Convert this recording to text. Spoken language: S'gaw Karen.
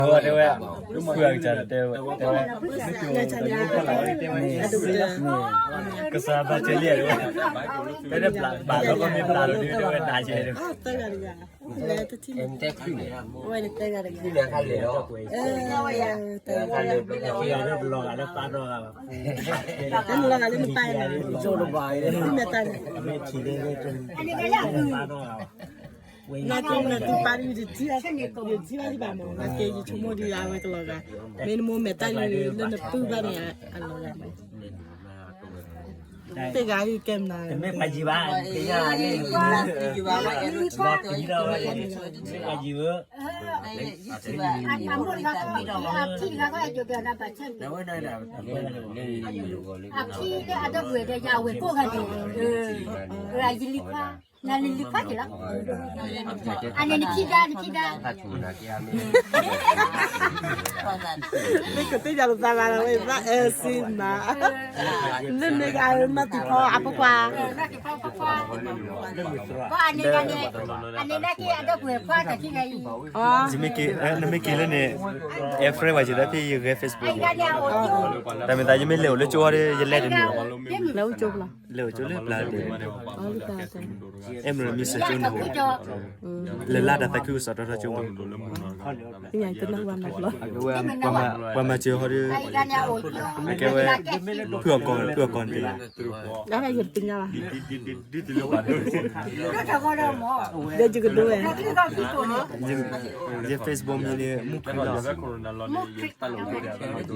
တဲဝဲ, ဖုအကစၢ်တဲဝဲ, တဲဝဲ, ကစၢ်ဘၣ်စၢၤလံတဲဝဲ, တဲဝဲ, ဘၣ်လီၤကမ့ၢ်ဘၣ်လီၤဒုးတဲဝဲတၢ်ဆဲး, ဝဲတထံၣ်န့ၣ်, ဝဲတသၢဂၤတဂၤ, တလီၤဂာ်လၢပၢ်နီၢ်ဂၤဘၣ်, တလီၤဂာ်လၢနပၢ်န့ၣ်, မဲာ်တၢ်န့ၣ် နာ်က့နတူၢ်ပာ်ဒ်ယတထံၣ်ဘၣ်, ယတထံၣ်ဘၣ်ဒံးဘၣ်မး, နာ်က့ယဆိကမိၣ်ဒံးအဝဲကလီၤဂာ်, မ့ၢ်နမိၢ်မဲာ်တၢ်ဒ်လၢနပုၢ်ဘၣ်န့ၣ် အလီၤဂာ်မး, တဂၤအံၤကဲမနုၤ, တမ့ၢ်ပှၤယံၤဘၣ်, ပှၤယံၤဧၢ, အဖံတဲအဒီပုၢ်ဝဲၢ်ဒီးယၤအဝဲၢ်ကိးဂၤန့ၣ်, ယလံၤခွါ, နလံၤခွါက့ၤလီၤ, အန့ၣ်နဖံဒါ နဖံဒါ, မ့ၢ်ကသ့ၣ်ညါလီၤသးဂၤလီၤဝဲ ဘၣ်အဲၣ်စ့မး, လၢန့ၣ်ဂၤနီၢ်တံၤဖီအဖိခွါ, အန့ၣ်နာ်က့အဒီပုၢ်ဝဲၢ်ခွါတၢ်ခံဂၤအံၤ, နမ့ၢ်က့ၤလၢန့ၣ်, add friend ဝဲက့ၤလၢဖဲယဂဲၤ Facebook, တၢ်မ့ၢ်သးယမ့ၢ်လဲၤအိၣ်လၢကၠိဒီး ယလဲၤတမုာ်ဘၣ်, လဲၤအိၣ်ကၠိလၢပျၢ်ဒဲး, အဲၣ်မ့ၢ်မံစၢၤကၠိန့ၣ်, လၢလါတၢ်သးခုကစီၣ်တီထီကၠိမး, ပှၤမၤစၢၤဟီဒီး, အကဲဝဲ, ဖုအီၣ်ကီၢ် ဖုအီၣ်ကီၢ်န့ၣ်တ့ၢ်, ဒီးယကဒိဝဲ, ယ Facebook မံၤန့ၣ် မူခရံာ်လီၤ.